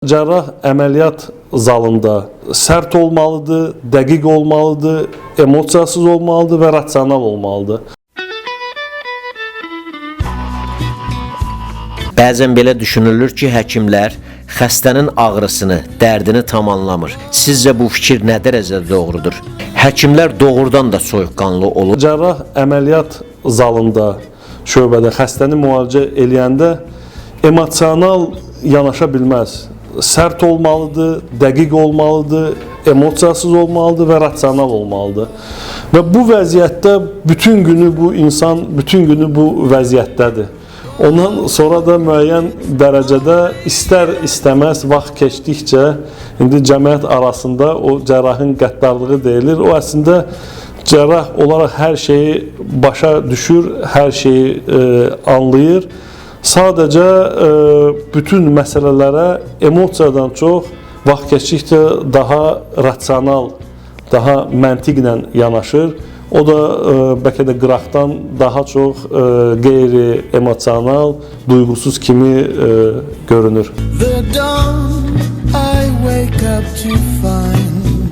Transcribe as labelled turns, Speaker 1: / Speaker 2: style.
Speaker 1: Cərrah əməliyyat zalında sərt olmalıdır, dəqiq olmalıdır, emosiyasız olmalıdır və rasional olmalıdır.
Speaker 2: Bəzən belə düşünülür ki, həkimlər xəstənin ağrısını, dərdini tam anlamır. Sizcə bu fikir nə dərəcədə doğrudur? Həkimlər doğrudan da soyuqqanlı olur.
Speaker 1: Cərrah əməliyyat zalında, şöbədə xəstəni müalicə eləyəndə emosional yanaşa bilməz. Sərt olmalıdır, dəqiq olmalıdır, emosiyasız olmalıdır və rasional olmalıdır. Və bu vəziyyətdə bütün günü bu insan bütün günü bu vəziyyətdədir. Ondan sonra da müəyyən dərəcədə istər-istəməz vaxt keçdikcə indi cəmiyyət arasında o cərrahin qəddarlığı deyilir. O əslində cərrah olaraq hər şeyi başa düşür, hər şeyi anlayır. Sadəcə bütün məsələlərə emosiyadan çox vaxt keçdikcə daha rasional, daha məntiqlə yanaşır. O da bəlkə də qıraqdan daha çox qeyri-emosional, duyğusuz kimi görünür.
Speaker 3: The dawn I wake up to find.